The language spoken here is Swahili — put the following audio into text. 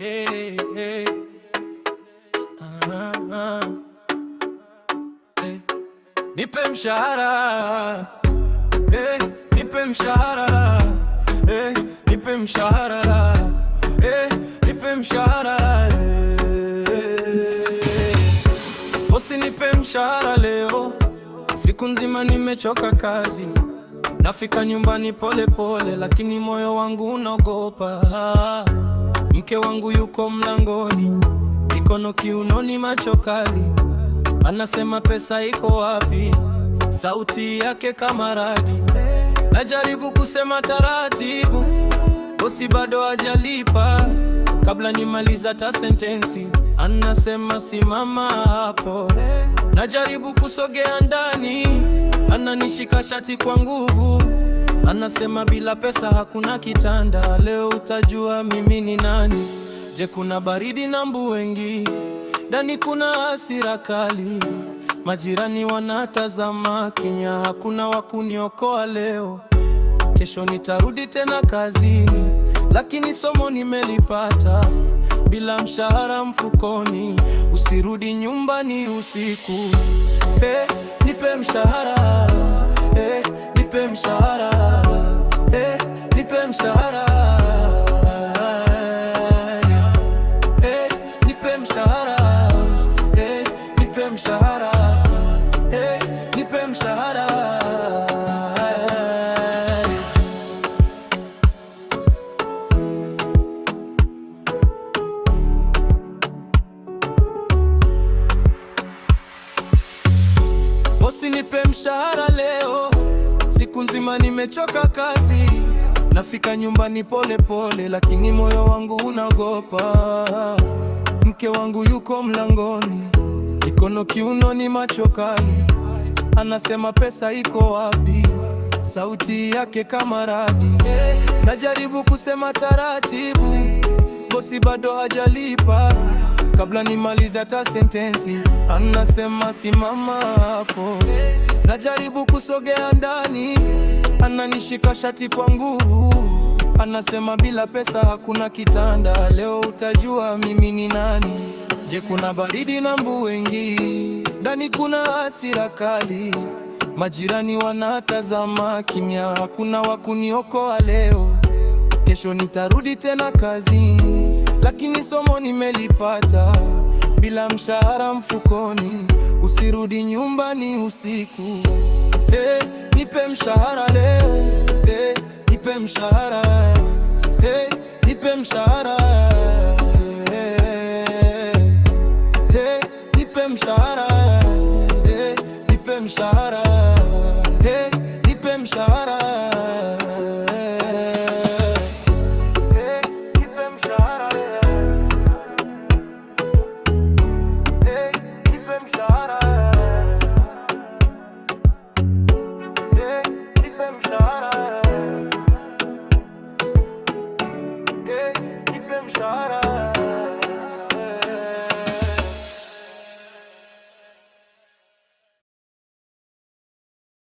Hey, hey. Ah, ah. Hey. Nipe mshahara, hey, nipe mshahara, hey, nipe mshahara, hey, nipe mshahara, hey. Bosi, nipe mshahara leo, siku nzima nimechoka kazi. Nafika nyumbani pole pole, lakini moyo wangu unaogopa. Mke wangu yuko mlangoni, mikono kiunoni, macho kali. Anasema, "Pesa iko wapi?" Sauti yake kama radi. Najaribu kusema taratibu, bosi bado hajalipa. Kabla nimaliza hata sentensi, anasema, "Simama hapo." Najaribu kusogea ndani, ananishika shati kwa nguvu. Anasema, "Bila pesa hakuna kitanda, leo utajua mimi ni nani." Je, kuna baridi na mbu wengi, ndani kuna hasira kali. Majirani wanatazama kimya, hakuna wa kuniokoa leo. Kesho nitarudi tena kazini, lakini somo nimelipata. Bila mshahara mfukoni, usirudi nyumbani usiku. Hey, nipe mshahara, hey, nipe mshahara, hey, nipe mshahara. Hey, nipe mshahara, hey, nipe mshahara, hey, nipe mshahara. Bosi, nipe mshahara leo, siku nzima nimechoka kazi. Nafika nyumbani pole pole, lakini moyo wangu unaogopa. Mke wangu yuko mlangoni, mikono kiunoni, macho kali. Anasema, "Pesa iko wapi?" Sauti yake kama radi. Najaribu kusema taratibu, bosi bado hajalipa. Kabla nimalize hata sentensi, anasema, "Simama hapo." Najaribu kusogea ndani, ananishika shati kwa nguvu. Anasema, "Bila pesa hakuna kitanda, leo utajua mimi ni nani." Je, kuna baridi na mbu wengi, ndani kuna hasira kali. Majirani wanatazama kimya, hakuna wa kuniokoa leo. Kesho nitarudi tena kazini, lakini somo nimelipata. Bila mshahara mfukoni, usirudi nyumbani usiku. Hey, nipe mshahara leo. Hey, nipe mshahara. Hey, nipe mshahara. Hey, hey, nipe mshahara. Hey, nipe mshahara. Hey, nipe mshahara.